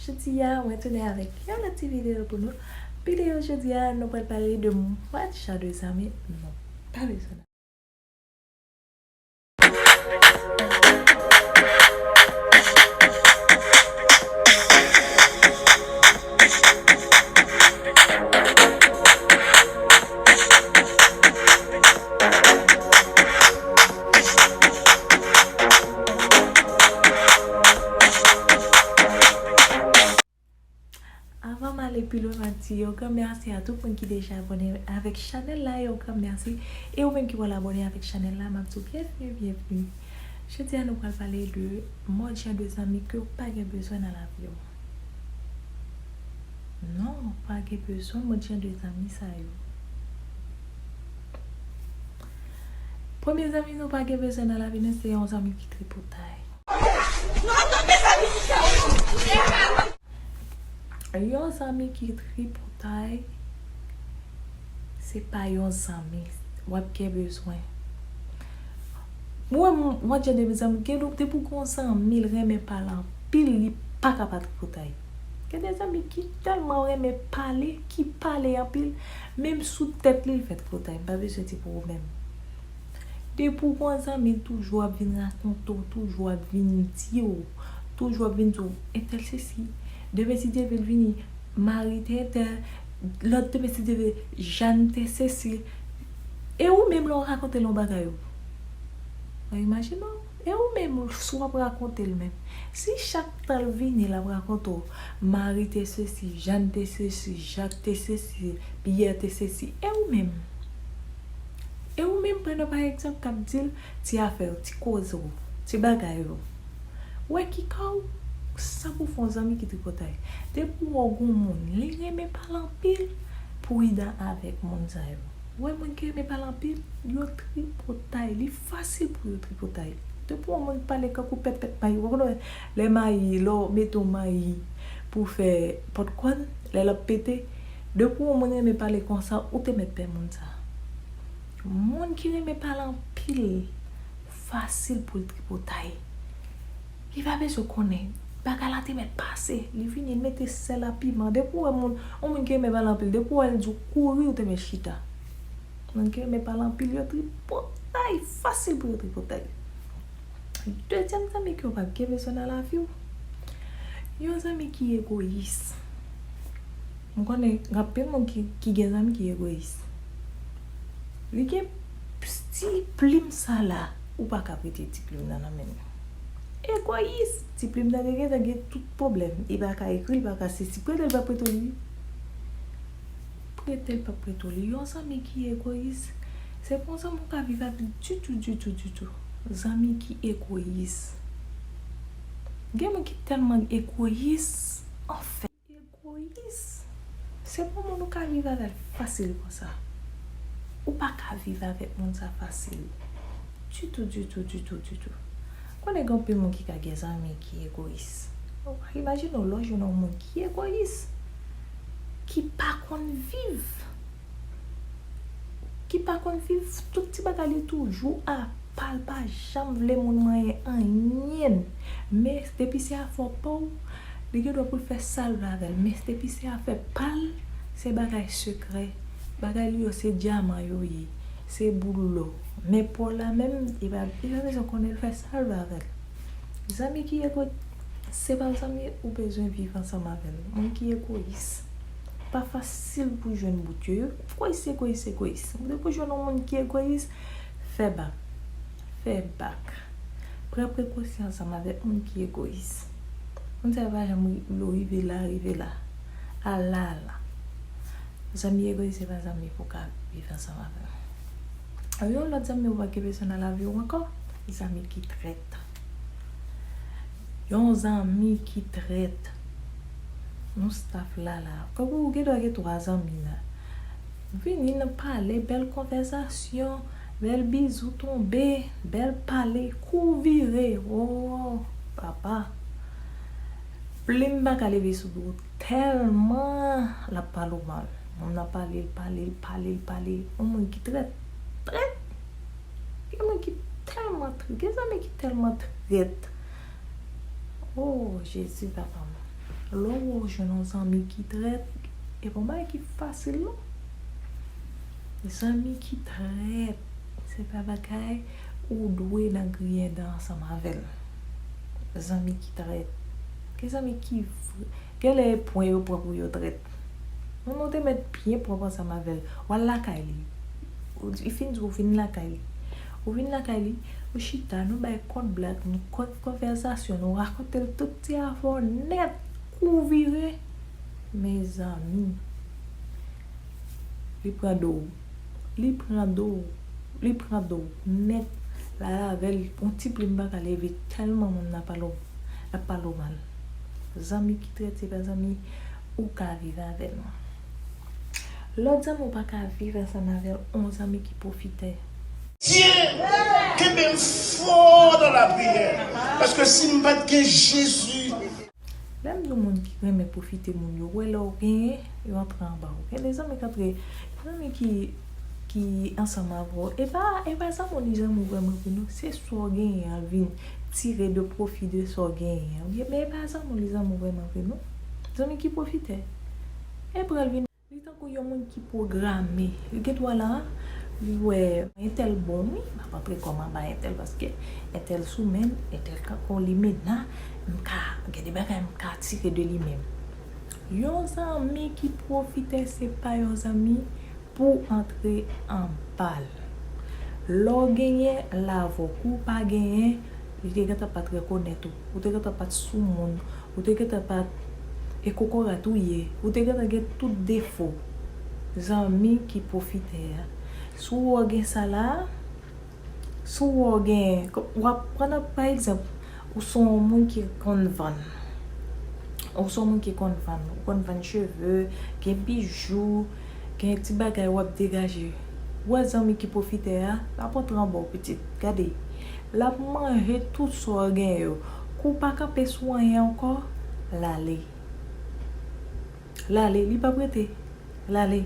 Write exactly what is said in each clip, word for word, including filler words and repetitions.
Jodi a, mwen tounen avèk yon lòt ti videyo pou nou. Videyo jodi a, nou pral pale de mwa de jan de zanmi nou pa bezwen. Avan m ale pi lwen, m ap di yon gran mèsi a tout moun ki deja abòne avèk chanèl la, yon gran mèsi. E ou menm ki pral abòne avèk chanèl la, m ap di w byenvni, byenvni. Jodi a, nou pral pale de mòd jan de zanmi ke w pa gen bezwen nan lavi w. Non, w pa gen bezwen mòd jan de zanmi sa yo. Premye zanmi nou pa gen bezwen nan lavi nou, se yon zanmi ki tripotay. Yon zanmi ki tripotay, se pa yon zanmi w ap gen bezwen. Mwen, m, mwen jan de zanmi, gen depi w gen yon zanmi, l renmen pale anpil, li pa ka pa tripotay. Gen de zanmi ki tèlman renmen pale, ki pale anpil, menm sou tèt li, l fè tripotay. M pa bezwen di pou ou menm. Depi w gen yon zanmi, l toujou ap vin rakonte w, toujou ap vin di w, toujou ap vin di w, entèl sesi, demen si Dye vle l vini, mari te entèl, lòt demen si Dye vle, Jàn te sesi. E ou menm, lè w rakonte l yon bagay, ou, ou imajine w, e ou menm, si w ap rakonte l menm. Si chak tan l vini, l ap rakonte w, mari te sesi, Jàn te sesi, Jak te sesi, Pyè te sesi, e ou menm? E ou menm, pran nan pa egzanp, k ap di l ti afè w, ti koze w, ti bagay w. Ou wè ki ka w, sa pou fè yon zanmi ki tripotay. Depi w wè w gen yon moun, li renmen pale anpil, pridan avèk moun sa yo. Ou wè moun ki renmen pale anpil, yo tripotay, li fasil pou yo tripotay. Depi w wè yon moun pale kankou pèt pèt mayi, ou konn wè lè mayi, lè w mete yon mayi pou fè pòpkòn, lè l ap pete, depi w wè yon moun renmen pale konsa, ou te mèt pè moun sa. Moun ki renmen pale anpil, fasil pou l tripotay. Li pa bezwen konnen. Bagay la te mèt pase. Li vini, l mete sèl a piman. Depi w wè moun, yon moun ki renmen pale anpil, depi w wè l di w kouri, ou te mèt chita. Moun ki renmen pale anpil, yo tripotay. Fasil pou yo tripotay. Dezyèm zanmi ke w p ap gen bezwen nan lavi w, yon zanmi ki egoyis. M konnen gen anpil moun ki, ki gen zanmi ki egoyis. Li gen ti plim sa la, ou pa ka prete ti plim nan nan men l. Egoyis! Ti plim nan te gentan gen tout pwoblèm. Li pa ka ekri, li pa ka sesi. Prete l, l p ap prete w li. Prete l, l p ap prete w li. Yon zanmi ki egoyis, se pa yon zanmi ou ka viv avè l ditou, ditou, ditou. Zanmi ki egoyis. Gen moun ki tèlman egoyis, anfen. Egoyis. Se pa moun ou ka viv avè l fasil konsa. Ou pa ka viv avèk moun sa fasil. Ditou, ditou, ditou, ditou. Konnen gen anpil moun ki ka gen zanmi ki egoyis. Imajine w lè w jwenn yon moun ki egoyis, ki pa konn viv. Ki pa konn viv, tout ti bagay li toujou apa l, pa janm vle moun manyen anyen. Men depi se afè pa w, li gen dwa pou l fè sa l vle avè l. Men depi se afè pa l, se bagay sekrè. Bagay li yo se dyaman yo ye, se boul lò. Men pa w la menm, li pa, li pa bezwen konnen, l fè sa l vle avè l. Zanmi ki egoyis, se pa zanmi ou bezwen viv ansanm avè l. Moun ki egoyis, pa fasil pou jwenn bout yo. Yo egoyis, egoyis, egoyis. Depi w jwenn yon moun ki egoyis, fè bak. Fè bak. Pran prekosyon ansanm avèk moun ki egoyis. Moun sa yo pa janm ri-, yo rive la, rive la. Ala, ala. Zanmi egoyis se pa zanmi pou w ka viv ansanm avè l. Yon lòt zanmi ou pa gen bezwen nan lavi w ankò, zanmi ki trèt. Yon zanmi ki trèt. Nou staff la la. Kankou ou gen dwa gen twa zanmi la. Vini nan pale, bèl konvèsasyon, bèl bizou tonbe, bèl pale, kou vire. Oh, papa. Plim pa ka leve sou do w tèlman l ap pale w mal. Moun nan pale, l pale, l pale, l pale. Yon moun ki trèt, trèt. Gen moun ki tèlman trèt. Gen zanmi ki tèlman trèt. Oh, Jezi, papa m. Lè w jwenn yon zanmi ki trèt, e pa yon bagay ki fasil non. Zanmi ki trèt, se pa bagay ou dwe nan griyen dan ansanm avè l. Zanmi ki trèt. Gen zanmi ki vre-, genlè e pwen yo pran pou yo trèt. Men ou te mèt byen pwòp ansanm avè l. W al lakay li. Ou di, li fin di w vin lakay li. Ou vin lakay li, ou chita, nou bay kont blag, nou kont konvèsasyon, nou rakonte l tout ti afè w nèt, kou vire. Mezanmi, li pran do w. Li pran do w. Li pran do w nèt. L al avè l, yon ti plim pa ka leve tèlman moun nan pale w, l ap pale w mal. Zanmi ki trèt, se pa zanmi ou ka viv avè l non. Lòt zanmi ou pa ka viv ansanm avè l, yon zanmi ki pwofitè. Dye, kenbe m fò nan lapriyè. Paske si m pa t gen Jezi. Lè m di w moun ki renmen pwofite moun, yo wè lè w genyen, yo antre anba w. Gen de zanmi k antre, zanmi ki, ki ansanm avè w. E pa, e pa zanmi w li zanmi w vrèman vre non. Se sa w genyen an l vin tire de pwofi de sa w genyen an. Men e pa zanmi w li zanmi w vrèman vre non. Zanmi ki pwofitè. E pran l vin Li tankou yon moun ki pwograme. Li gen dwa la, li wè entèl bon wi, m ap antre kò m anba entèl paske entèl sou men m, entèl kankou limena, m ka, gen de bagay m ka tire de li menm. Yon zanmi ki pwofitè se pa yon zanmi pou antre anba l. Lè w genyen, l avè w. Kou w pa genyen, li te gentan pa t rekonèt ou. Ou te gentan pa t sou moun. Ou te gentan pa t e kokorat ou ye. Ou te gentan gen tout defo. Zanmi ki pwofitè a. Si w wè w gen sa la, si w wè w gen, w ap pran pa egzanp, ou se yon moun ki konn vann. Ou se yon moun ki konn vann. Ou konn vann cheve, gen bijou, gen ti bagay w ap degaje. Ou wè zanmi ki pwofitè a, l ap antre anba w pitit. Gade, l ap manje tout sa w gen yo. Kou w pa kanpe sou anyen ankò, l ale. L ale, li p ap rete. L ale.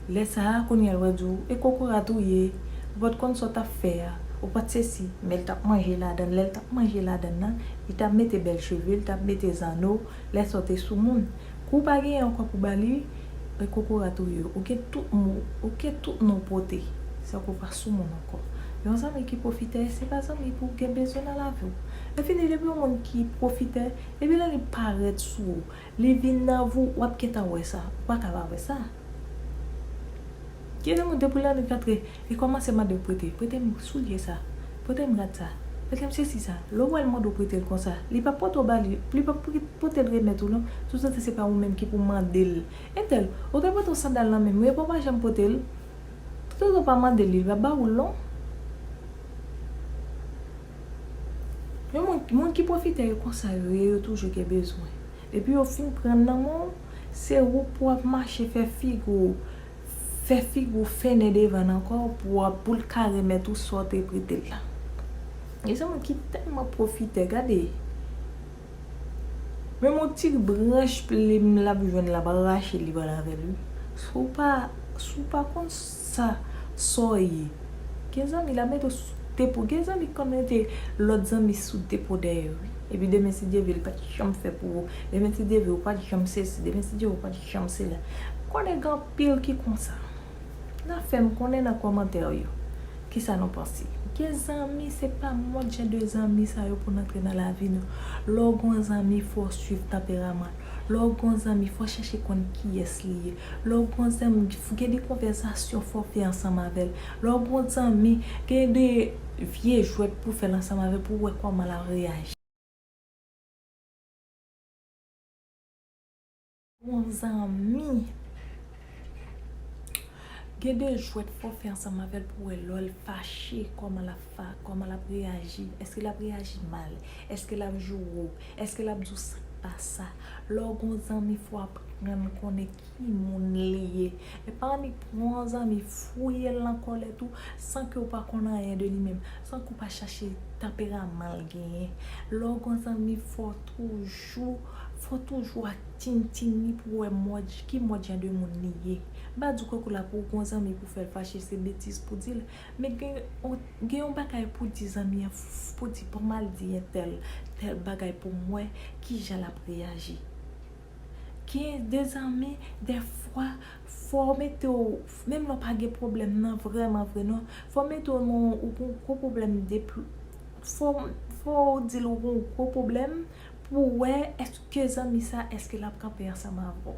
Lè sa a, kounye a l wè di w, e kokorat ou ye, ou pa t konn sa w t ap fè a, ou pa t sesi, men l t ap manje ladan l. Lè l t ap manje ladan l nan, li t ap mete bèl cheve, li t ap mete zanno, lè sa w te sou moun. Kou w pa genyen ankò pou ba li, e kokorat ou ye, ou gen tout mo, ou gen tout non pote, san ke w pa sou moun ankò. Yon zanmi ki pwofitè, se pa zanmi pou w gen bezwen nan lavi w. Lè fini, depi yon moun ki pwofitè, depi lè li parèt sou ou, li vin nan vi w, w ap gentan wè sa. Ou pa ka pa wè sa. Gen de moun depi lè li rantre, li kòmanse mande w prete. Prete m soulye sa. Prete m rad sa. Prete m sesi sa. Lè w wè l mande w prete l konsa, li p ap pote w ba li, li p ap pre-, pote l remèt ou non. Toutotan se pa ou menm ki pou mande l. Entèl, ou te pote yon sandal nan men m wi, epi w pa janm pote l. Toutotan w pa mande l, li p ap ba ou l non. Yon moun, moun ki pwofitè yo konsa yo ye, yo toujou gen bezwen. Depi yo fin pran nan men w, se ou pou w ap mache fè figi w, fè figi w fennen devan l ankò pou w ap, pou l ka remèt ou sa w te prete l la. Gen yon moun ki tèlman pwofitè, gade. Menm yon ti branch plim l ap jwenn, l ap rache li pral avè l wi. Si w pa, si w pa konn sa, sa w ye. Gen zanmi l ap mete w sou depo. Gen zanmi k konn mete lòt zanmi sou depo dèyè yo wi. Epi demen si Dye vle, l pa t janm fè pou ou. Demen si Dye vle, ou pa t janm sesi. Demen si Dye vle, ou pa t janm sela. M konnen gen anpil ki konsa. N a fè m konnen nan kòmantè yo. Kisa nou panse? Gen zanmi, se pa mòd jan de zanmi sa yo pou n antre nan lavi nou. Lè w gen yon zanmi, fò w swiv tanperaman l. Lè w gen yon zanmi, fò w chèche konn kiyès li ye. Lè w gen yon zanmi, gen de konvèsasyon fò w fè ansanm avè l. Lè w gen yon zanmi, gen de vye jwèt pou w fè l ansanm avè l pou w wè kòman l ap reyaji. Yon zanmi. Gen de jwèt fò w fè ansanm avè l pou w wè lè l fache, kòman l ap fa-, kòman l ap reyaji. Èske l ap reyaji mal? Èske l ap joure w? Èske l ap di w sa k pa sa? Lè w gen yon zanmi, fò w aprann konnen ki moun li ye. E pa annik pran yon zanmi, fouye l nan kòlèt ou, san ke w pa konn anyen de li menm, san ke w pa chache tanperaman l genyen. Lè w gen yon zanmi, fò w toujou, fò w toujou ak tintin li pou w wè mòd, ki mòd jan de moun li ye. M pa di w kòk ou la pou w gen yon zanmi pou w fè l fache, se betiz pou w di l. Men gen yon, gen yon bagay pou w di zanmi an, pou w di, "Ban m al di entèl tèl bagay pou m wè kijan l ap reyaji." Gen de zanmi, dèfwa, fò w mete w, menm lè w pa gen pwoblèm nan vrèman vre non, fò w mete w nan, ou gon gwo pwoblèm de pl-, fò, fò w di l ou gon gwo pwoblèm pou w wè èske zanmi sa, èske l ap kanpe ansanm avè w.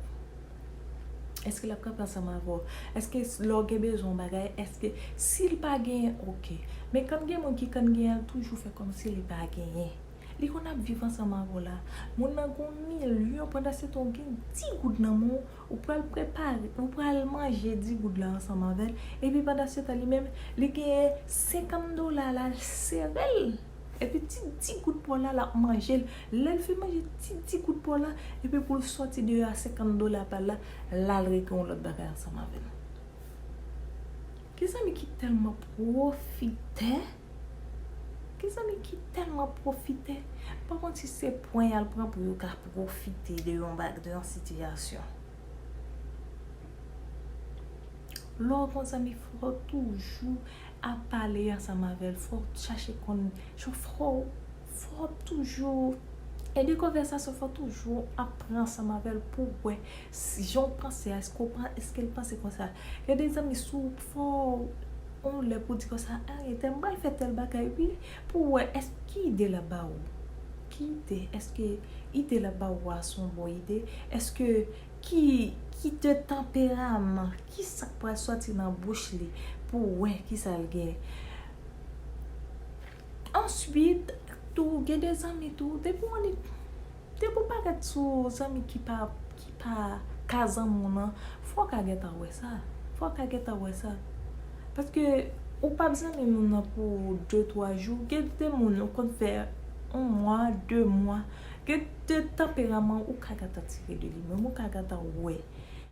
Èske l ap kanpe ansanm avè w? Èske s-, lè w gen bezwen yon bagay, èske si l pa genyen, oke. Men konn gen moun ki konn genyen, l toujou fè kòmsi li pa genyen. Li konn ap viv ansanm avè w la. Moun nan gon milyon, pandan se tan w gen di goud nan men w, ou pral prepare, ou pral manje di goud la ansanm avè l. Epi pandan se tan li menm, li genyen senkant dola la, l sere l. Epi ti di goud pa w la, l ap manje l. Lè l fin manje ti di goud pa w la, epi pou l sòti deyò a senkant dola pa l la, l al regle yon lòt bagay ansanm avè l. Gen zanmi ki tèlman pwofitè. Gen zanmi ki tèlman pwofitè. Pa konn si se pwen y al pran pou yo ka pwofite de yon bag, de yon sitiyasyon. Lè w gon zanmi, fò w toujou ap pale ansanm avè l. Fò w chache konn, fò, fò w toujou, e de konvèsasyon, fò w toujou ap pran ansanm avè l pou w wè si jan w panse a, èske w pan-, èske l panse konsa. Gen de zanmi, si w fò w yon lè pou w di konsa, a, entèl, m pral fè tèl bagay, wi, pou w wè, èske ki ide l ap ba ou? Ki ide? Èske ide l ap ba ou a se yon bon ide? Èske ki, ki de tanperaman, ki sa k pral sòti nan bouch li pou w wè ki sa l gen? Answit, tou, gen de zanmi tou, depi w annik, depi w parèt sou zanmi ki pa, ki pa ka zanmi w nan, fò w ka gentan wè sa. Fò w ka gentan wè sa. Paske ou p ap zanmi moun nan pou de, twa jou. Gen de moun ou konn fè yon mwa, de mwa. Gen de tanperaman ou ka gentan tire de li menm, ou ka gentan wè.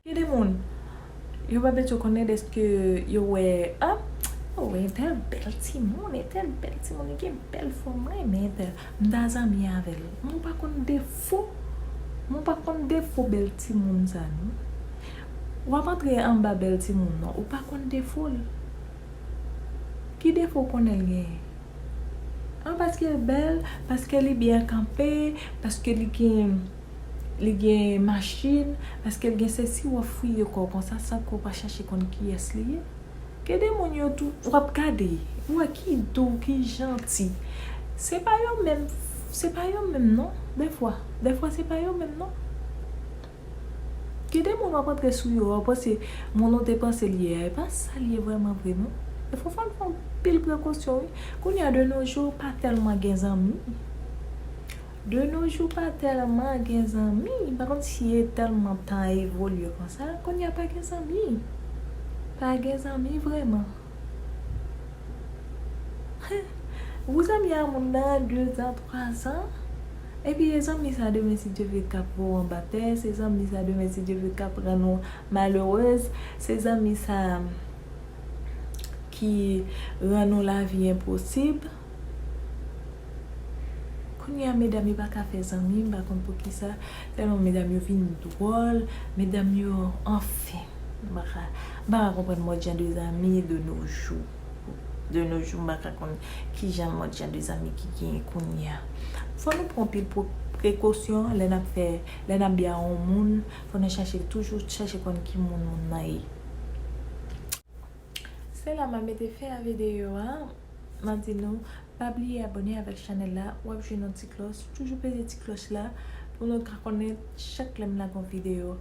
Gen de moun, yo pa bezwen konnen dèske yo wè, a, o, entèl bèl timoun, entèl bèl timoun, li gen bèl fòm, mwen renmen entèl, m ta zanmi avè l. Men w pa konn defo, men w pa konn defo bèl timoun sa non. W ap antre anba bèl timoun nan, ou pa konn defo l. Ki defo w konnen l genyen? A, paske l bèl, paske li byen kanpe, paske li gen, li gen machin, paske l gen sesi, w ap fouye kò w konsa san ke w pa chache konn kiyès li ye. Gen de moun yo tou, w ap gade, w wè ki dou, ki janti. Se pa yo menm, se pa yo menm non, dèfwa. Dèfwa se pa yo menm non. Gen de moun w ap antre sou yo, w ap panse moun ou te panse li ye a, e pa sa li ye vrèman vre non. E fò, fò n fè anpil prekosyon wi. Kounye a de nos jours, pa tèlman gen zanmi. De nos jours, pa tèlman gen zanmi. Pa konn si e tèlman tan a evolye konsa, kounye a pa gen zanmi. Pa gen zanmi vrèman. Ou zanmi a moun nan de zan, twa zan. Epi e zanmi sa demen, si Dye vle, k ap voye w anba tè. Se zanmi sa demen, si Dye vle, k ap rann ou malerez. Se zanmi sa ki rann ou lavi enposib. Kounye a, medam yo pa ka fè zanmi, m pa konn poukisa. Tèlman medam yo vin dwòl, medam yo, anfen. M pa ka, m pa ka konprann mòd jan de zanmi de nos jours. De nos jours, m pa ka konn ki jan mòd jan de zanmi ki genyen kounye a. Fò nou pran anpil pwo-, prekosyon lè n ap fè, lè n ap byen a yon moun, fò nou chache, toujou chache konn ki moun moun nan ye. Se la m ap mete fen a videyo a. M ap di nou, pa bliye abòne avèk chanèl la. W ap jwenn yon ti klòch. Toujou peze ti klòch la pou nou ka konnen chak lè m lage yon videyo.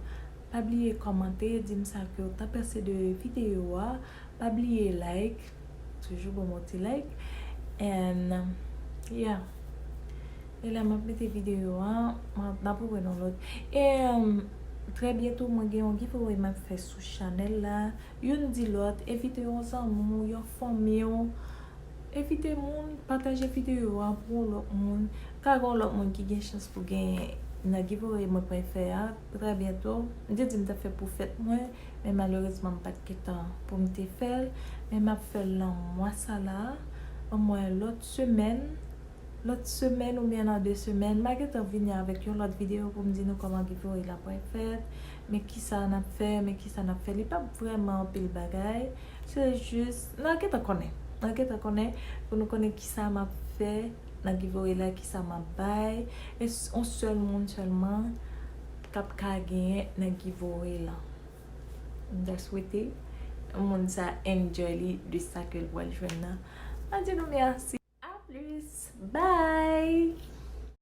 Pa bliye kòmante, di m sa ke w ta panse de videyo a. Pa bliye like. Toujou ban m yon ti like. And, yeah. E la m ap mete videyo a, m ap, n ap wè nan lòt. E, um, trè byento, mwen gen yon giveaway m ap fè sou chanèl la. Youn di lòt, envite yon zanmi w, yon fanmi w. Envite moun, pataje videyo a pou yon lòt moun. Ka gen yon lòt moun ki gen chans pou genyen nan giveaway mwen pral fè a, trè byento. M te di m t ap fè pou fèt mwen, men malerezman m pa t gen tan pou m te fè l. Men m ap fè l nan mwa sa la, omwen lòt semèn. Lòt semèn oubyen nan de semèn, m a gentan vini avèk yon lòt videyo pou m di nou kòman giveaway la pral fèt, men kisa n ap fè, men kisa n ap fè. Li p ap vrèman anpil bagay. Se jis, n a gentan konnen. N a gentan konnen pou nou konnen kisa m ap fè nan giveaway la, kisa m ap bay. E s-, yon sèl moun sèlman K ap ka genyen nan giveaway lan. M ta swete moun sa enjoy li de sa ke l pral jwenn nan. Mwen di nou mèsi. A plis. Bye.